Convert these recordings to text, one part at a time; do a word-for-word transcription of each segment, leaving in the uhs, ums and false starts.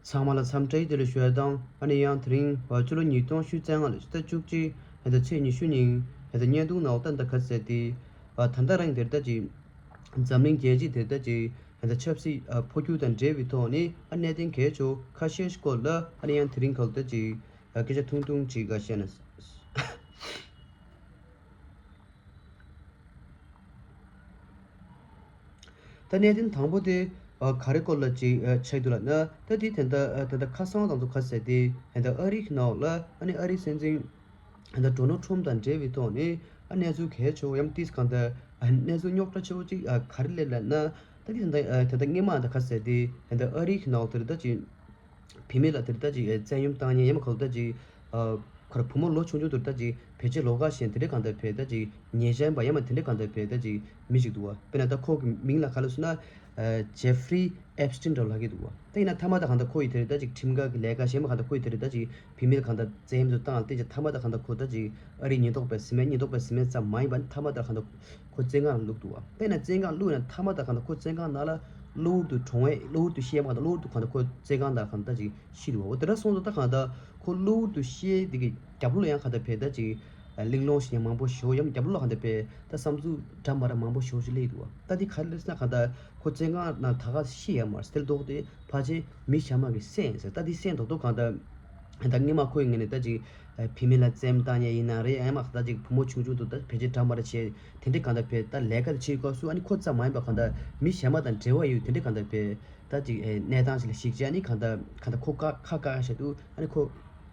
ཚང་མ་ལ་འཚམས་འདྲི་བདེ་ལེགས་ཞུ་ཡ་དང་། ཨ་ནི་ཡང་དེ་རིང་ཕྱི་ལོ་ཉིས་སྟོང་ཉི་ཤུ་རྩ་ལྔ་ལོའི་ཕྱི་ཟླ་བཅུ་གཅིག་ཕྱི་ཟླ་ཚེས་ཉི་ཤུ་ཉིན་ཕྱི་ཟླ་བརྙན་ཐུང་ནང་ད་ལྟ་ག་ཟེར་ཏེ། ད་ལྟ་རང་དེར་ད་ཅིག་འཛམ་གླིང་རྒྱལ་སྤྱི་དེར་ད་ཅིག་ད་ཆབ་སྲིད་འཕོ་འགྱུར་དང་འབྲེལ་བའི་ཐོག་ནས་ཨ་གནད་དོན་གལ་ཆེ་ཁ་ཤས་ཤིག་སྐོར་ལ་ཨ་ནི་ཡང་དེ་རིང་ག་ལ་ད་ཅིག་སྐད་ཆ་ཐུང་ཐུང་ཅིག་ག་བཤད་ན། ད་གནད་དོན་དང་པོ་དེ་ག་རེ་སྐོར་ལ་ཅིག་ཆགས་འདུག་ལབ་ན། ད་དེ་ད་ལྟ་ད་ལྟ་ཁ་སང་དང་ཚོ་ག་ཟེར་ཏེ་ད་ལྟ་ཨ་རིའི་ནང་ལ་ཨ་ནི་ཨ་རིའི་སྲིད་འཛིན་ད་ལྟ་ཌོ་ནལ་ཊམ་དང་འབྲེལ་བའི་ཐོག་ནས་ཨ་གནས་ཚུལ་གལ་ཆེ་བོ་ཡང་ཏིས་གང་ལྟར་གནས་ཚུལ་རྙོག་དྲ་ཆེ་བོ་ཅིག་ག་རེ་སླེབས་ལབ་ན། ད་དེ་ད་ལྟ་ད་ལྟ་སྔོན་མ་ད་ག་ཟེར་ཏེ་ད་ལྟ་ཨ་རིའི་ནང་དེར་ད་ཅིག་བུད་མེད་ལ་དེར་ད་ཅིག་བཙན་གཡེམ་བཏང་མཁན་ཡང་མ་ག་ལ་ད་ཅིག་ཁོ་ར་བུ་མོ་ལོ་ཆུང་ཆུང་དེར་ད་ཅིག་ཕལ་ཆེར་ལོ་ཁ་ཤས་དེ་འདྲའི་གང་ལྟར་བས་ད་ཅིག་ཉེས་ཅན་པ་ཡང་མ་དེ་འདྲའི་གང་ལྟར་བས་ད་ཅིག་མི་ཞིག་འདུག་བ། དཔེར་ན་ད་ཁོ་གི་མིང་ལ་ག་ལ་སུ་ན་ཇེ་ཧྥི་རི་ཨེབ་སི་ཊིན་འདྲ་ལབ་ཀྱི་འདུག་བ། ད་ཡིན་ན་མཐའ་མ་ད་གང་ལྟར་ཁོ་ཡི་དེར་ད་ཅིག་ཁྲིམས་འགལ་གྱི་ལས་ཀ་བྱས་མ་གང་ལྟར་ཁོ་ཡི་དེར་ད་ཅིག་བུད་མེད་གང་ལྟར་བཙན་གཡེམ་དུ་བཏང་ལ་བལྟས་ཀྱི་མཐའ་མ་ད་གང་ལྟར་ཁོ་ད་ཅིག་ཨ་རིའི་ཉེན་རྟོག་པས་ཟིན་མེད་ཉེན་རྟོག་པས་ཟིན་མེད་ཙམ་མ་ཡིན་པ་མཐའ་མ་ད་གང་ལྟར་ཁོ་བཙོན་ཁང་ལ་བླུགས་འདུག་བ། དཔེར་ན་བཙོན་ཁང་བླུགས་ན་མཐའ་མ་ད་གང་ལྟར་ཁོ་བཙོན་ཁང་ནང་ལ་གློ་བུར་དུ་གྲོངས་པས། གློ་བུར་དུ་ཤི་ཡ་མ་གང་ལྟར་གློ་བུར་དུ་གང་ལྟར་ཁོ་བཙོན་ཁང་ནང་གང་ལྟར་ཅིག་ཤི་འདུག་བ། འོ་དེ་འདྲ་སོང་ཙང་ད་གང་ལྟར་ཁོ་གློ་བུར་དུ་ཤི་ཡ་དེ་གི་རྒྱབ་ལོགས་ལ་ཡང་གང་ལྟར་བས་ད་ཅིག་གླེང་སློང་བྱེད་མཁན་མང་པོ་ཞིག་ཡང་རྒྱབ་ལོགས་ལ་གང་ལྟར་བས་ད་བསམ་ཚུལ་འདྲ་མ་འདྲ་མང་པོ་ཞིག་ཅིག་སླེབས་འདུག་བ། ད་དེ་ག་རེ་རེད་ཟེར་ན་གང་ལྟར་ཁོ་བཙོན་ཁང་ནང་ད་ག་ཤི་ཡ་མ་རེད། དེ་ལ་ལྡོག་སྟེ་ཕལ་ཆེར་མི་གཞན་མ་གི་སྲས་ཡིན་ཟེར། ད་དེ་སྲས་མདོག་མདོག་གང་ལྟར་ད་སྔོན་མ་ཁོའི་ངོས་ནས་ད་ཅིག་བུད་མེད་ལ་བཙན་གཡེམ་བཏང་མཁན་ཡིན་ན་རེད། ཡང་མ་ད་ཅིག་བུ་མོ་ཆུང་ཆུང་དུ་ད་ཕལ་ཆེར་འདྲ་མ་འདྲ་བྱས་དེ་འདྲའི་གང་ལྟར་བས་ད་ལས་ཀ་དེ་བྱེད་སྐབས་སུ་ཨ་ནི་ཁོ་ཙམ་མ་ཡིན་པ་གང་ལྟར་མི་གཞན་མ་དང་འབྲེལ་བ་ཡོད་དེ་འདྲའི་གང་ལྟར་བས་ད་ཅིག་གནས་སྟངས་ཤིག་ལ་གཞིགས་བྱས་ཨ་ནི་གང་ལྟར་གང་ལྟར་ཁོ་ཁ་ཁ་བཀག་བྱས་དུས་ཨ་ནི་ཁོ་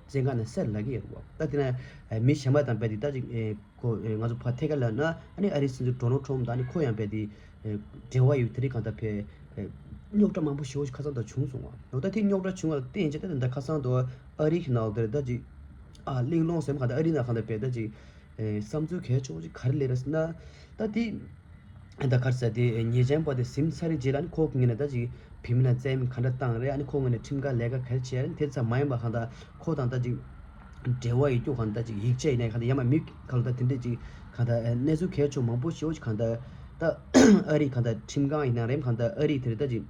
བཙོན་ཁང་ནང་བསད་ལབ་ཀྱི་ཡོད་རེད་བ། ད་དེ་ན་མི་གཞན་མ་དང་བས་དེ་ད་ཅིག་ཁོ་ང་ཚོ་ཕར་ཐད་ཀར་ལབ་ན་ཨ་ནི་ཨ་རིའི་སྲིད་འཛིན་ཌོ་ནལ་ཊམ་དང་ཨ་ནི་ཁོ་ཡང་བས་དེ་འབྲེལ་བ་ཡོད་དེ་འདྲའི་གང་ལྟར་བས་རྙོག་དྲ་མང་པོ་ཞེ་པོ་ཞིག་ཁ་སང་དུ་བྱུང་སོང་བ། འོ་ད་དེ་རྙོག་དྲ་བྱུང་བ་ལ་བརྟེན་བྱས་ད་ད་ཁ་སང་དུ་ཨ་རིའི་ནང་དེར་ད་ཅིག་ཨ་གླེང་སློང་ཟེར་མ་གང་ལྟར་ཨ་རིའི་ནང་གང་ལྟར་བས་ད་ཅིག་བསམ་ཚུལ་གལ་ཆེ་བོ་ཅིག་ག་རེ་སླེབས་རེད་ཟེར་ན། ད་དེ་ད་ག་རེ་ཟེར་དེ་ཉེས་ཅན་པ་དེ་ཟིན་ཚར་རྗེས་ལ་ཨ་ནི་ཁོ་གི་ངོས་ནས་ད་ཅིག་བུད་མེད་ལ་བཙན་གཡེམ་ག་འདྲ་བཏང་རེད། ཨ་ནི་ཁོ་ངོས་ནས་ཁྲིམས་འགལ་ལས་ཀ་ག་རེ་བྱས་རེད། དེ་ཙམ་མ་ཡིན་པ་གང་ལྟར་ཁོ་དང་ད་ཅིག་འབྲེལ་བ་ཡོད་རྒྱུ་གང་ལྟར་ཅིག་ཡིག་ཆ་ཡིན་ན་གང་ལྟར་ཡང་མ་མི་གང་ལྟར་དེ་འདྲས་ཅིག་གང་ལྟར་གནས་ཚུལ་གལ་ཆེ་མང་པོ་ཞེ་པོ་ཅིག་གང་ལྟར་ད་ཨ་རི་གང་ལྟར་ཁྲིམས་ཁང་ཡིན་ན་རེད། གང་ལྟར་ཨ་རི་དེར་ད་ཅིག་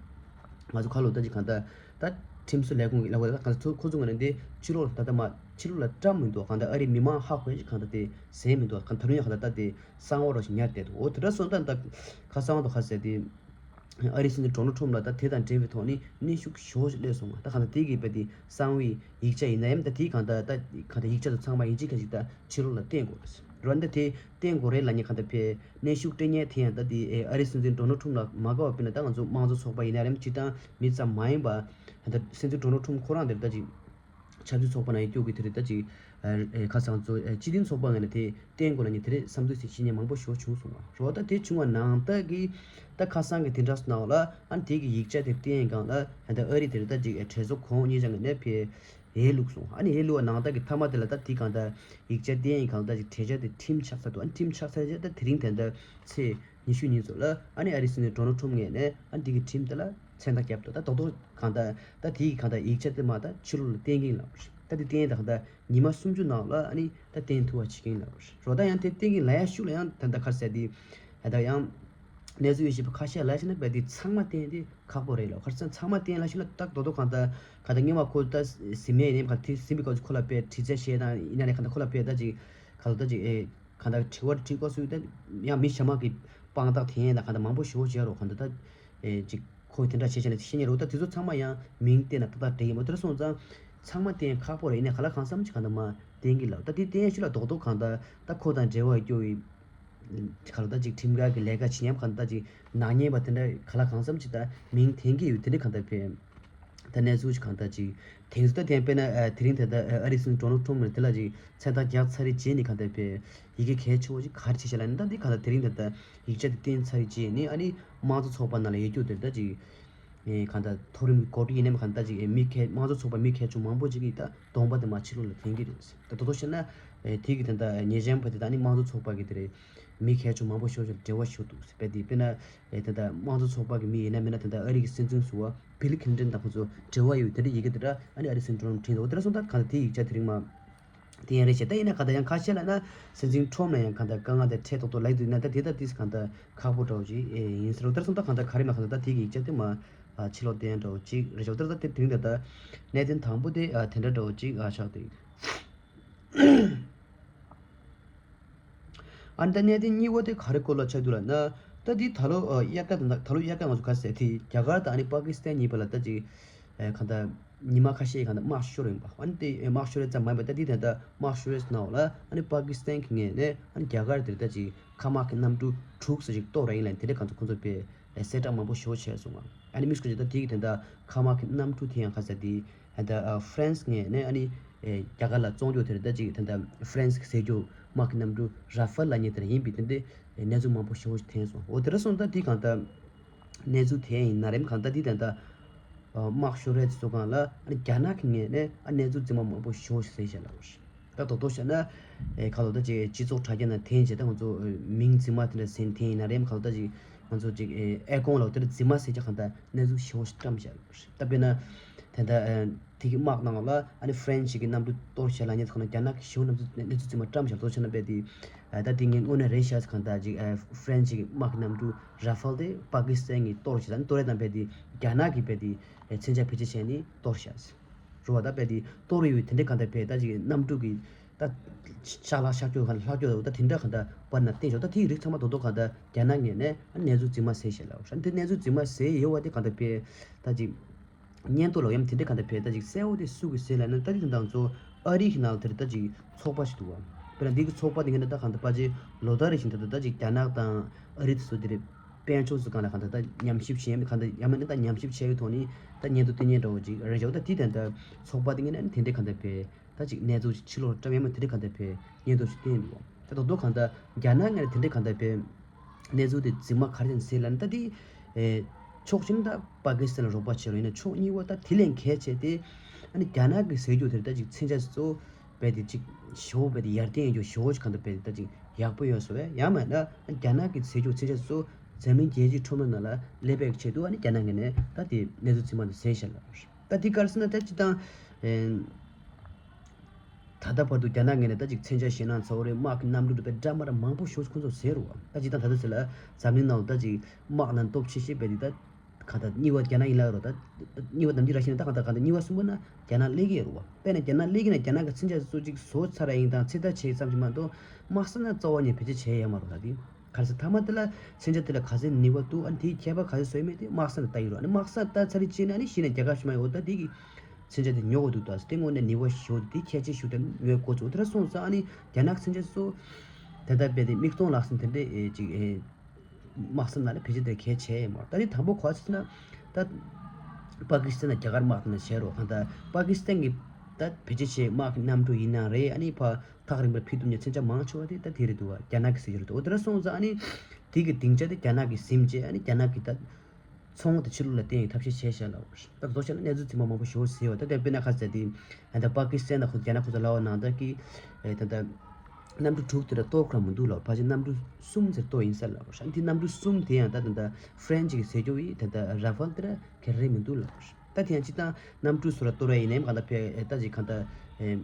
ང་ཚོ་ཁ་ལོ་ད་ཅིག་གང་ལྟར་ད་ཁྲིམས་བཟོ་ལས་ཁུངས་ཀྱི་ལས་ཀ་ད་གང་ལྟར་ཁོ་ཚོ་ངོས་ནས་འདི་ཕྱི་ལོགས་ལ་ད་ལྟ་མ་ཕྱི་ལོགས་ལ་བཀྲམ་མི་འདུག་གང་ལྟར་ཨ་རི་མི་མང་ཧ་གོ་ཡ་ཅིག་གང་ལྟར་དེ་ཟེར་མི་འདུག་གང་ལྟར་ད་རུང་ཡང་གང་ལྟར་ད་དེ་གསང་བ་རོ་ཞིག་ཉར་བསྡད་འདུག་འོ་དེ་འདྲ་སོང་ཙང་ད་ཁ་སང་དུ་ཁ་ཟེར་དེ། ཨ་རིའི་སྲིད་འཛིན་ཌོ་ནལ་ཊམ་ལ་ད་དེ་དང་འབྲེལ་བའི་ཐོག་ནས་གནོན་ཤུགས་ཞེ་པོ་ཞིག་སླེབས་སོང་བ། ད་གང་ལྟར་དེ་གི་བས་དེ་གསང་བའི་ཡིག་ཆ་ཡིན་ན་ཡང་ད་དེ་གང་ལྟར་ད་གང་ལྟར་ཡིག་ཆ་དེ་ཚང་མ་ཡིན་གཅིག་མཁན་ཞིག་ད་ཕྱི་ལོགས་ལ་བསྟན་དགོས་རེད། རོ་ད་དེ་བསྟན་དགོས་རེད་ལབ་མཁན་གང་ལྟར་བས་གནོན་ཤུགས་སྤྲད་མཁན་དེ་ཡང་ད་དེ་ཨ་རིའི་སྲིད་འཛིན་ཌོ་ནལ་ཊམ་ལ་མ་དགའ་བ་དཔེར་ན་ད་ང་ཚོ་དམངས་གཙོ་ཚོགས་པ་ཡིན་ན་རེད། སྤྱིར་བཏང་མི་ཙམ་མ་ཡིན་པ་ད་སྲིད་འཛིན་ཌོ་ནལ་ཊམ་ཁོ་རང་དེར་ད་ཅིག་ཆབ་སྲིད་ཚོགས་པ་ནང་ཡོད་རྒྱུ་གི་དེ་རེད། ད་ཅིག་ཨ་ཨ་ཁ་སང་ཚོ་ཨ་སྤྱི་མཐུན་ཚོགས་པ་ངོས་ནས་དེ་བསྟན་དགོས་ལ་ཉེ་དེ་རེད་བསམ་ཚུལ་ཞིག་བཤད་མཁན་མང་པོ་ཞིག་བྱུང་སོང་བ། རོ་ད་དེ་བྱུང་བ་ནང་ལྟར་གི་ད་ཁ་སང་གི་དེ་འདྲ་སོང་ན་ལ་ཨ་ནི་དེ་གི་ཡིག་ཆ་དེ་བསྟན་གང་ལ་ཨ་ད་ཨ་རི་དེ་རེད། ད་ཅིག་ཨ་གྲོས་ཚོགས་ཁོངས་གཉིས་ཆ་ངོས་ནས་ཕེ་ཡས་བླུགས་སོང་། ཨ་ནི་ཡས་བླུགས་པ་ནང་ལྟར་གི་མཐའ་མ་དེ་ལ་ད་དེ་གང་ལྟར་ཡིག་ཆ་བསྟན་གང་ལྟར་ཅིག་གྲོས་འཆར་དེ་ཁྲིམས་ཆགས་ཚར་འདུག་ཨ་ནི་ཁྲིམས་ཆགས་ཚར་རྗེས་ད་དེ་རིང་དེ་འདྲ་ཚེ་ཉི་ཤུ་ཉིན་ཚོ་ལ་ཨ་ནི་ཨ་རི་སྲིད་འཛིན་ཌོ་ནལ་ཊམ་ངོས་ནས་ཨ་ནི་དེ་གི་ཁྲིམས་དེ་ལ་མཚན་རྟགས་བརྒྱབ་འདུག་ད་རྡོག་རྡོག་གང་ལྟར་ད་དེ་གི་གང་ལྟར་ཡིག་ཆ་དེ་མ་ད་ཕྱི་ལོགས་ལ་བསྟན་གྱིན་ལབ་རེད། ད་དེ་བསྟན་ད་གང་ལྟར་ཉི་མ་སུམ་ཅུ་ནང་ལ་ཨ་ནི་ད་བསྟན་ཐུབ་པ་བྱེད་ཀྱིན་ལབ་རེད། རོ་ད་ཡང་དེ་བསྟན་གྱིན་ལ་ཡ་ཤུགས་ལ་ཡང་ད་ད་གར་ཟེར་དེ་ད་ད་ཡང་གནས་ཚུལ་ཡོད་བཞིན་པ་ཁ་ཤས་ལ་ཡ་ཤི་ན་བས་དེ་ཚང་མ་བསྟན་དེ་ཁག་པོ་རེད་ལབ། གར་ཟེར་ཚང་མ་བསྟན་ལ་ཤི་ན་ད་རྡོག་རྡོག་གང་ལྟར་གང་ལྟར་ཉི་མ་ཁོ་ད་ཟིན་མེད་ཡིན་ནས་ག་དེ་ཟིན་པའི་སྐབས་སུ་ཁོ་ལ་བས་དྲི་རྩད་བཤད་དང་ཡིན་ན་ནས་གང་ལྟར་ཁོ་ལ་བས་ད་ཅིག་གང་ལྟར་ད་ཅིག་ཨེ། གང་ལྟར་དྲི་བ་དྲི་དགོས་སུ་ཡང་མི་གཞན་མ་གི་དཔང་རྟགས་འཐེན་ཡས་ལ་གང་ལྟར་མང་པོ་ཞེ་པོ་བྱས་རོགས་གང་ལྟར་ད་ཅིག་ཁོ་དེ་འདྲ་བྱས་བྱས་ནས་ཤེས་ཉེ་རོགས་ད་དེ་ཚོ་ཚང་མ་ཡང་མིང་བསྟན་ན་ཏག་ཏག་འགྲིག་གི་མོ། དེ་འདྲ་སོང་ཙང་ཚང་མ་བསྟན་ཁག་པོ་རེད། ཡིན་ནའི་ག་ལ་གང་བསམ་ཅིག་གང་ལྟར་མ་བསྟན་གི་ལབ། ད་དེ་བསྟན་ཡས་ཤུལ་ལ་རྡོག་རྡོག་གང་ལྟར་ད་ཁོ་དང་འབྲེལ་བ་སྐྱོ་བའི་གང་ལྟར་ད་ཅིག་ཁྲིམས་འགལ་གི་ལས་ཀ་བྱེད་ཉམས་གང་ལྟར་ཅིག་ནག་ཉེས་པ་དེ་འདྲ་ག་ལ་གང་བསམ་ཅིག་ད་མིང་འཐེན་གི་ཡོད། དེ་འདྲ་གང་ལྟར་ཕན། ད་གནས་ཚུལ་ཞིག་གང་ལྟར་ཅིག་དེང་སང་ད་ཐེངས་དཔེར་ན་ཨ་དེ་རིང་ད་ལྟ་ཨ་རི་སྲིད་འཛིན་ཌོ་ནལ་ཊམ་ནས་དེ་ལ་ཅིག་མཚན་རྟགས་རྒྱག་ཚར་རེ་རྗེས་ནས་གང་ལྟར་པའི་ཡི་གེ་གལ་ཆེ་བོ་ཅིག་ག་རེ་བྱས་ཤག་ལབ་ན། ད་འདི་གང་ལྟར་དེ་རིང་ད་ལྟ་ཡིག་ཆ་དེ་བསྟན་ཚར་རེ་རྗེས་ནས་ཨ་ནི་དམངས་གཙོ་ཚོགས་པ་ནང་ལ་ཡོད་རྒྱུ་དེར་ད་ཅིག་ཨེ་གང་ལྟར་མཐོ་རིམ་གྱི་འགོ་ཁྲིད་ཡིན་ནམ་གང་ལྟར་ཅིག་ཨེ་མི་གལ་དམངས་གཙོ་ཚོགས་པ་མི་གལ་ཆེ་མང་པོ་ཅིག་གིས་ད་གདོང་པ་དེ་མར་ཕྱི་ལོགས་ལ་འཐེན་གྱི་རེད། ད་དོ་དོ་བཤད་ན་ཨེ་དེ་གི་ད་ལྟ་ཉེས་ཅན་པ་དེ་ད་ནི་དམངས་གཙོ་ཚོགས་པ་གི་དེ་རེད། མི་གལ་ཆེ་མང་པོ་ཤོར་ཤོར་འབྲེལ་བ་ཞུ་འདུག་ཟེར་བས་དེ་དཔེར་ན་ཨེ་ད་ལྟ་དམངས་གཙོ་ཚོགས་པ་གི་མི་ཡིན་ན་མིན་ན་ད་ལྟ་ཨ་རི་གི་སྲིད་འཛིན་ཟུར་པ་བྷིལ་ཁིན་ཏན་དང་ཁོ་ཚོ་འབྲེལ་བ་ཡོད་དེ་འདྲ་ཡི་གེ་དེ་འདྲ་ཨ་ནི་ཨ་རི་སྲིད་འཛིན་ཌོ་ནལ་ཊམ་ཕྲིན་འདུག་དེ་འདྲ་སོང་ཙང་གང་ལྟར་དེའི་ཡིག་ཆ་དེ་རིང་མ་དེ་ཡང་རེད་བྱས། ད་ཡིན་ན་གང་ལྟར་ཡང་ཁ་ཤས་ལ་ན་སྲིད་འཛིན་ཊམ་ལ་ཡང་གང་ལྟར་དཀའ་ངལ་དེ་འཕྲད་ཐོག་ཐོག་ལབ་འདུག་ན། ད་དེ་ད་དེས་གང་ལྟར་ཁག་པོ་འདྲ་བོ་ཅིག་ཨེ་ཡིན་ཟེར་རོ། དེ་འདྲ་སོང་ཙང་གང་ལྟར་ག་རེ་མ་གང་ལྟར་ད་དེའི་ཡིག་ཆ་དེ་མ་ ཕྱི་ལོགས་བསྟན་འདྲ་བོ་གཅིག་རེད་ཤག་ད་ལྟ་དེ་དེ་རིང་ད་ལྟ་གནད་དོན་དང་པོ་དེ་དེ་འདྲ་འདྲ་བོ་གཅིག་ཆགས་འདུག་ཨ་ནི་ད་གནད་དོན་གཉིས་པ་དེ་ག་རེ་སྐོར་ལ་ཆགས་འདུག་ལབ་ན། ད་འདི་ད་ལོ་ཨ་དབྱར་ཁ་དང་ད་ལོ་དབྱར་ཁ་ང་ཚོ་ག་ཟེར་དེ་རྒྱ་གར་དང་ཨ་ནི་པ་ཀི་སི་ཐན་གཉིས་བར་ལ་ད་ཅིག་ཨ་གང་ལྟར་ཉི་མ་ཁ་ཤས་གང་ལྟར་དམག་ཤོར་ཡིན་པ། ཨ་ནི་དེ་དམག་ཤོར་ཡ་ཙམ་མ་ཡིན་པ། ད་འདི་ད་ལྟ་དམག་ཤོར་ཡ་ཟེར་ན་འོ་ལ་ཨ་ནི་པ་ཀི་སི་ཐན་གྱི་ངོས་ནས་ཨ་ནི་རྒྱ་གར་དེར་ད་ཅིག་མཁའ་དམག་གི་གནམ་གྲུ་དྲུག་ཙམ་ཅིག་གཏོར་ར་ཡིན་ལབ་དེ་འདྲ་གང་ཚོ་ཁོང་ཚོ་དཔེ་གསལ་བསྒྲགས་མང་པོ་ཞེ་པོ་བྱས་སོང་ང་། ཨ་ནི་མི་སུ་ཁོང་ཚོ་ད་དེ་གི་ད་ལྟ་མཁའ་དམག་གི་གནམ་གྲུ་དེ་ཡང་ག་ཟེར་དེ། ད་ལྟ་ཨ་ཧྥ་རན་སི་ངོས་ནས་ཨ་ནི་ཨེ་རྒྱ་གར་ལ་བཙོང་རྒྱུ་དེར་ད་ཅིག་ད་ལྟ་ཧྥ་རན་སི་གི་ཟས་རྒྱུ་དམག་གི་གནམ་གྲུ་ར་ཧྥལ་ལབ་མཁན་དེར་ཡིན་པའི་དེ་འདྲའི་གནས་ཚུལ་མང་པོ་ཞེ་པོ་ཞིག་ཐོན་སོང་། འོ་དེ་འདྲ་སོང་ཙང་ད་དེ་གང་ལྟར་གནས་ཚུལ་དེ་ཡིན་ན་རེམ་གང་ལྟར་དེ་ད་ལྟ་ཨ་དམག་ཤོར་རེད་ཚོ་གང་ལ་ཨ་ནི་རྒྱ་ནག་གི་ངོས་ནས་ཨ་གནས་ཚུལ་རྫུན་མ་མང་པོ་ཞེ་པོ་ཞིག་ཟེར་བཞག་ལ། ད་རྡོག་རྡོག་བཤད་ན་ཨེ་ག་ལོ་ད་ཅིག་སྤྱི་ཚོགས་དྲ་རྒྱ་ན་འཐེན་བྱས་ད་ང་ཚོ་མིང་རྫུན་མ་དེ་འདྲ་ཟེར་འཐེན་ཡིན་ན་རེམ་ག་ལོ་ད་ཅིག་ང་ཚོ་ཅིག་ཨེ་ཨེ་ཀོང་ལོ་དེ་འདྲ་རྫུན་མ་ཟེར་ཀྱང་གང་ལྟར་གནས་ཚུལ་ཞེ་པོ་ཞིག་བཀྲམ་བཞག་ལ། ད་དཔེར་ན། དེ་འདྲ་ཨ་དེ་གི་དམག་ནང་ལ་ཨ་ནི་ཧྥ་རན་སི་གི་གནམ་གྲུ་གཏོར་བྱས་ལབ་མཁན་ཚོ་གང་ལ་རྒྱ་ནག་གི་ཞེ་པོ་གནས་ཚུལ་རྫུན་མ་བཀྲམ་བཞག་ལ། ཚོ་བྱས་ན་དཔེ་དེ་ཨ་ད་དེ་ངས་དངོས་གནས་རེད་ཤག་ཟེར། གང་ལྟར་ཅིག་ཨ་ཧྥ་རན་སི་གི་དམག་གི་གནམ་གྲུ་ར་ཧྥལ་དེ་པ་ཀི་སི་ཐན་གྱིས་གཏོར་བྱས་ལ་ཨ་ནི་གཏོར་ཡས་དང་དཔེ་དེ་རྒྱ་ནག་གིས་དཔེ་དེ་ཨ་མཚོན་ཆ་བེད་སྤྱོད་བྱས་ནས་གཏོར་བཞག་ཟེར། རེད་བ། ད་དཔེ་དེ་གཏོར་ཡོད་དེ་འདྲ་གང་ལྟར་དཔེ་ད་ཅིག་གནམ་གྲུ་གི་ད་ཤ་ལག་ཤ་སྐྱོ་གང་ལ་ལྷག་སྐྱོ་ད་དེ་འདྲ་གང་ལྟར་པར་ན་བསྟན་ཆོག་ད་དེའི་རིགས་ཚང་མ་རྡོག་རྡོག་གང་ལྟར་རྒྱ་ནག་ངོས་ནས་ཨ་གནས་ཚུལ་རྫུན་མ་ཟེར་བཞག་ལ། ཨ་ནི་དེ་གནས་ཚུལ་རྫུན་མ་ཟེར་ཡོད་བ་དེ་གང་ལྟར་དཔེ་ད་ཅིག་སྙན་ཐོ་ལ་ཡང་དེ་འདྲ་གང་ལྟར་དཔེ་ད་ཅིག་གསལ་བོ་དེ་སུ་གིས་ཟེར་ལབ་ན། ད་དེ་དེ་འདྲ་ཚོ་ཨ་རི་གི་ནང་ལ་དེར་ད་ཅིག་ཚོགས་པ་ཞིག་འདུག་བ། དཔེར་ན་འདི་གི་ཚོགས་པ་དེ་ངས་ད་གང་ལྟར་ཕལ་ཆེར་ལོ་ལྟར་རེ་བཞིན་ད་ད་ད་ཅིག་རྒྱ་ནག་དང་ཨ་རི་དེ་ཚོ་དེ་རེད། དཔལ་འབྱོར་ཚོ་གང་ལ་གང་ལྟར་ད་ཉམས་ཞིབ་བྱེད་ཡ་གང་ལྟར་ཡང་མིན་ན་ད་ཉམས་ཞིབ་བྱས་ཡོད་ཐོག་ནས་ད་སྙན་ཐོ་སྟེར་མཁན་འདྲ་བོ་ཅིག་རེད་ཤག་ད་དེ་དེ་འདྲ་ཚོགས་པ་དེ་ངས་ན་དེ་འདྲ་གང་ལྟར་དཔེ་ད་ཅིག་གནས་ཚུལ་ཅིག་ཕྱི་ལོགས་བཀྲམ་ཡ་མ་དེ་འདྲ་གང་ལྟར་དཔེ་སྙན་ཐོ་ཞིག་བསྟན་འདུག་ད་རྡོག་རྡོག་གང་ལྟར་རྒྱ་ནག་ངོས་ནས་དེ་འདྲ་གང་ལྟར་དཔེ་གནས་ཚུལ་དེ་རྫུན་མ་ག་རེ་ཡིན་ཟེར་ལབ་ན། ད་དེ་ཨེ་ཕྱོགས་གཅིག་ནས་ད་པ་ཀི་སི་ཐན་ལ་རོགས་པ་བྱེད་རོགས་ཡིན་ན། ཕྱོགས་གཉིས་པ་ད་དེ་ལས་གལ་ཆེ་དེ་ཨ་ནི་རྒྱ་ནག་གི་ཟས་རྒྱུ་དེར་ད་ཅིག་མཚོན་ཆ་གཙོ་བོ་དཔེ་དེ་ཅིག་ཞེ་པོ་དཔེ་དེ་ཡར་ཐོན་ཡོད་རྒྱུ་ཞེ་པོ་ཅིག་གང་ལྟར་དཔེ་དེ་ད་ཅིག་ཡག་པོ་ཡོད་བཟོ་བས། ཡང་མིན་ན་རྒྱ་ནག་གི་ཟས་རྒྱུ་མཚོན་ཆ་གཙོ་བོ་འཛམ་གླིང་རྒྱལ་སྤྱིའི་ཁྲོམ་ར་ནང་ལ་སླེབས་པའི་ཆེད་དུ་ཨ་ནི་རྒྱ་ནག་ངོས་ནས་ད་དེ་གནས་ཚུལ་རྫུན་མ་དེ་ཟེར་བཞག་ལ། ད་དེ་ག་རེ་ཟེར་ན་ད་སྤྱིར་བཏང་ཨེ་ད་ལྟ་བར་དུ་རྒྱ་ནག་ངོས་ནས་ད་ཅིག་མཚོན་ཆ་ཞེད་སྣང་ཚ་བོ་རེད། དམག་གི་གནམ་གྲུ་རུ་དཔེ་འདྲ་མ་འདྲ་མང་པོ་ཞེ་པོ་ཁོང་ཚོ་ཟེར་རུ་བ། ད་ཅིག་ད་ད་ལྟ་ཟེར་ལ་འཛམ་གླིང་ནང་ལ་ད་ཅིག་དམག་ནང་སྟོབས་ཆེ་ཤོས་དཔེ་དེ་ད་ག་ད་གཉིས་པ་རྒྱ་ནག་ཡིན་ལ་རོ། ད་གཉིས་པ་ནམ་རྒྱུན་ར་ཤི་ན་ད་ག་ད་ག་ད་གཉིས་པ་གསུམ་པ་ན་རྒྱ་ནག་སླེབས་ཀྱི་རུ་བ། དཔེར་ན་རྒྱ་ནག་སླེབས་ཀྱི་ན་རྒྱ་ནག་གི་མཚོན་ཆ་སོ་ཅིག་བཟོ་ཚར་ར་ཡིན་དང་ཚེ་ཐར་བྱས་ཙམ་ཅིག་མ་གཏོགས་དམག་ས་ན་རྩ་བ་ནས་བེད་སྤྱོད་བྱས་ཡོད་མ་རུ་ད་དེ། ག་རེ་ཟེར་ཐ་མ་དེ་ལ་མཚོན་ཆ་དེ་ལ་ག་ཚད་ནུས་པ་འདུག་ཨ་ནི་དེའི་ཁྱད་པར་ག་ཚད་བཟོས་མེད་དེ་དམག་ས་ནས་ལྟ་ཡི་རོ། ཨ་ནི་དམག་ས་ལྟ་ཚར་རེ་ཅི་ན་ཨ་ནི་གཞི་ནས་རྒྱ་གར་ཕྱི་མ་ཡོད་ད་དེ་གི་མཚོན་ཆ་དེ་ཉོ་དགོས་འདུག་ད་དེ་དངོས་གནས་ནུས་པ་ཞེ་པོ་དེ་ཁྱད་ཆེ་ཞུ་དེ་ཉོས་དགོས་ཚུལ་དེ་འདྲ་སོང་ཙང་ཨ་ནི་རྒྱ་ནག་མཚོན་ཆ་ཚོ་དེ་ལྟར་དཔེ་དེ་མིག་མཐོང་ལག་ཟིན་དེ་འདྲས་ཨེ་ཅིག་ཨེ་དམག་ས་ནང་ལ་བེད་སྤྱོད་དེ་གལ་ཆེ་ཡི་མ་རེད། ད་དེ་དང་པོ་ག་ཚོད་ན་ད་པ་ཀི་སི་ཐན་དང་རྒྱ་གར་དམག་དེ་ན་བྱས་རོགས་གང་ད་པ་ཀི་སི་ཐན་གི་ད་བེད་སྤྱོད་བྱས་དམག་གི་གནམ་གྲུ་ཡིན་ན་རེད། ཨ་ནི་ཕ་ཐག་རིང་པོར་ཕུད་ཐུབ་མཁན་མཚོན་ཆ་མང་ཆེ་བ་དེ་ད་དེ་རེད་འདུག་བ། རྒྱ་ནག་གི་ཟས་རྒྱུ་རེད་འདུག་འོ་དེ་འདྲ་སོང་ཙང་ཨ་ནི་དེ་གི་སྡིངས་ཆ་དེ་རྒྱ་ནག་གིས་ཟིན་བྱས་ཨ་ནི་རྒྱ་ནག་གི་ད་ཚོང་དེ་ཕྱི་ལོགས་ལ་བཏོན་ཡག་ཐབས་ཤེས་བྱས་བཞག་ལ། ད་མདོར་བྱས་ན་གནས་ཚུལ་རྫུན་མ་མང་པོ་ཞེ་པོ་ཟེར་བ་ད་དེ་དཔེར་ན་ཁ་གསལ་དེ་ད་པ་ཀི་སི་ཐན་དང་ཁོ་རྒྱ་ནག་ཁོ་ཚོ་ལབ་པ་ནང་ལྟར་གི་ད་ད་གནམ་གྲུ་དྲུག་དེ་འདྲ་གཏོར་ཁོ་རང་མི་འདུག་ལ། ཕལ་ཆེར་གནམ་གྲུ་གསུམ་ཟེར་གཏོར་ཡིན་ས་ལ། ཨ་ནི་དེ་གནམ་གྲུ་གསུམ་དེ་ཡང་ད་ད་ད་ཧྥ་རན་སི་གི་ཟས་རྒྱུ་ཡི་ད་ད་ར་ཧྥལ་དེ་འདྲ་ག་རེ་མི་འདུག་ལ། ད་དེ་ཡང་སྤྱིར་བཏང་གནམ་གྲུ་སོ་ར་གཏོར་ཡ་ཡིན་ནའི་གང་ལྟར་ཕེ་ཨེ་ད་ཅིག་གང་ལྟར་ཨེ་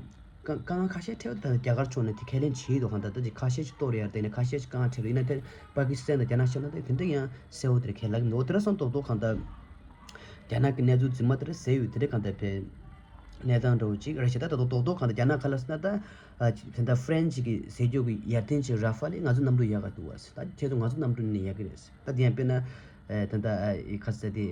དཀའ་དཀའ་ངལ་ཁ་ཤས་འཕྲད་ཡོད། ད་རྒྱ་གར་ཕྱོགས་ནས་དེ་ཁས་ལེན་བྱེད་ཡོད་དོ། གང་ལྟར་ད་ཅིག་ཁ་ཤས་ཅིག་གཏོར་ཡ་དེ་ནས་ཁ་ཤས་ཅིག་དཀའ་ངལ་འཕྲད་ཡོད། ཡིན་ན་དེ་པ་ཀི་སི་ཐན་དང་རྒྱ་ནག་ཕྱོགས་ན་དེ་དེ་འདྲ་ཡང་གསལ་བོ་དེ་རེད་ཁས་ལེན་གྱི་འདུག་འོ་དེ་འདྲ་སོང་རྡོག་རྡོག་གང་ལྟར་རྒྱ་ནག་གི་གནས་ཚུལ་རྫུན་མ་དེ་འདྲ་ཟེར་ཡོད། དེ་འདྲ་གང་ལྟར་ཕེ་གནས་སྟངས་འདྲ་བོ་ཅིག་རེད་ཤག་ད་ད་རྡོག་རྡོག་རྡོག་གང་ལྟར་རྒྱ་ནག་ག་ལ་ཟེར་ན་ད་ཨ་ཅིག་དེ་འདྲ་ཧྥ་རན་སི་གི་ཟས་རྒྱུ་གི་ཡར་ཐོན་ཅིག་ར་ཧྥལ་ལས་ང་ཚོ་གནམ་གྲུ་ཡག་ག་འདུག་བ་ཟེར། ད་ཁྱེད་ཚོ་ང་ཚོ་གནམ་གྲུ་ནས་ཡག་གི་རེད་ཟེར། ད་དེ་ཡང་དཔེར་ན་ཨེ་ད་ད་ཨེ་ག་ཟེར་དེ།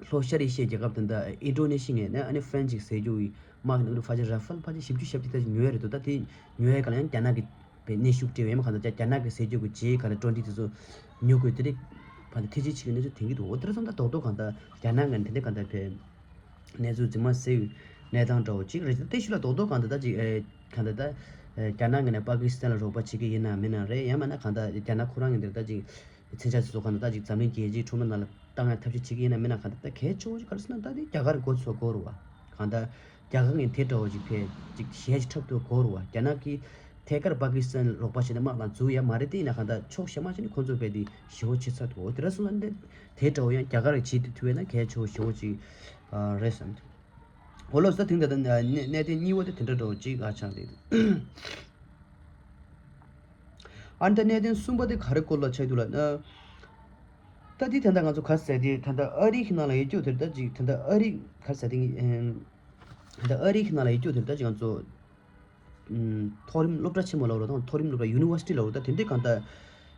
ལྷོ་ཤར་ཨེ་ཤི་ཡའི་རྒྱལ་ཁབ་དེ་འདྲ་ཨིན་ཌོ་ནེ་ཤི་ཡའི་ངོས་ནས་ཨ་ནི་ཧྥ་རན་སི་གི་ཟས་རྒྱུ་ཡི་དམག་གི་ནང་དུ་ཕལ་ཆེར་ར་ཧྥལ་ཕལ་ཆེར་བཞི་བཅུ་ཞེ་བརྒྱད་ལྟར་ཞིག་ཉོ་ཡ་རེད་འདུག་ད་དེ་ཉོ་ཡ་ག་ལ་ཡང་རྒྱ་ནག་གི་བའི་གནོན་ཤུགས་སྤྲད་པ་ཡིན་མ་གང་ལྟར་རྒྱ་ནག་གི་ཟས་རྒྱུ་གི་ཇེ་ག་ལ་ཀྲོན་ཏི་དེ་ཚོ་ཉོ་དགོས་དེ་རེད། ཕ་ད་ཐེ་ཇི་ཆིག་གི་གནས་ཚུལ་དེང་གི་འདུག་འོ་དེ་ར་སོང་ད་རྡོག་རྡོག་གང་ལྟར་རྒྱ་ནག་ངོས་ནས་དེ་འདྲ་གང་ལྟར་བའི་གནས་ཚུལ་རྫུན་མ་ཟེར་བའི་གནས་སྟངས་འདྲ་བོ་ཅིག་རེད། དེ་ཤུལ་ལ་རྡོག་རྡོག་གང་ལྟར་ད་ཅིག་ཨེ་གང་ལྟར་ད་ཨེ་རྒྱ་ནག་ངོས་ནས་པ་ཀི་སི་ཐན་ལ་རོགས་པ་བྱེད་ཀྱི་ཡིན་ན་མིན་ན་རེད། ཡང་མིན་ན་གང་ལྟར་རྒྱ་ནག་ཁོ་རང་ངོས་འདིར་ད་ཅིག་མཚོན་ཆ་ཚོ་གང་ལྟར་ད་ཅིག་འཛམ་གླིང་རྒྱལ་སྤྱིའི་ཁྲོམ་ར་ནང་ལ་བཏང་ཡ་ཐབས་ཤེས་བྱེད་ཀྱི་ཡིན་ན་མིན་ན་གང་ལྟར་ད་གལ་ཆེ་བོ་ཅིག་ག་རེ་ཟེར་ན་ད་དེ་རྒྱ་གར་མགོ་ཚོས་དགོས་རུ་བ། གང་ལྟར་རྒྱ་གར་ངས་དེ་འདྲ་བོ་ཅིག་ཕེ་ཅིག་གཞས་ཅིག་འཁྲབ་ཐུབ་དགོས་རུ་བ། རྒྱ་ནག་གིས་ཐད་ཀར་པ་ཀི་སི་ཐན་རོགས་པ་བྱས་ནས་དམག་ནང་འཛུལ་ཡ་མ་རེད། དེ་ཡིན་ན་གང་ལྟར་ཕྱོགས་གཞན་མ་ཅིག་ནས་ཁོང་ཚོ་ཕེ་དེ་ཞེ་བོ་བྱེད་ཚར་འདུག་འོ་དེ་འདྲ་སོང་ན་འདི་དེ་འདྲ་བོ་ཡང་རྒྱ་གར་གྱིས་བྱེད་ཐུབ་ཐུབ་ཡ་ན་གལ་ཆེ་བོ་ཞེ་བོ་ཅིག་རེད་བསམ་འདུག་འོ་ལགས་སོ། ད་དེང་ད་ལྟ་གནད་གནད་དོན་གཉིས་པ་དེ་དེ་འདྲ་འདྲ་བོ་ཅིག་ཨ་ཆགས་འདུག་ཨ་ནི་ད་གནད་དོན་གསུམ་པ་དེ་ག་རེ་སྐོར་ལ་ཆགས་འདུག་ལབ་ན། ད་དེ་ད་ལྟ་ང་ཚོ་ག་རེ་ཟེར་དེ་ད་ལྟ་ཨ་རི་གི་ནང་ལ་ཡོད་རྒྱུ་དེ་ད་ཅིག་ད་ལྟ་ཨ་རི་ག་རེ་ཟེར་དེ་ཨེམ། ད་ལྟ་ཨ་རི་གི་ནང་ལ་ཡོད་རྒྱུ་དེ་ད་ཅིག་ང་ཚོ་ཨམ། མཐོ་རིམ་སློབ་གྲྭ་ཆེན་མོ་ལབ་རོགས་དང་མཐོ་རིམ་སློབ་གྲྭ་ཡུ་ནི་ཝར་སི་ཊི་ལབ་རོགས་ད་དེ་འདྲའི་གང་ལྟར་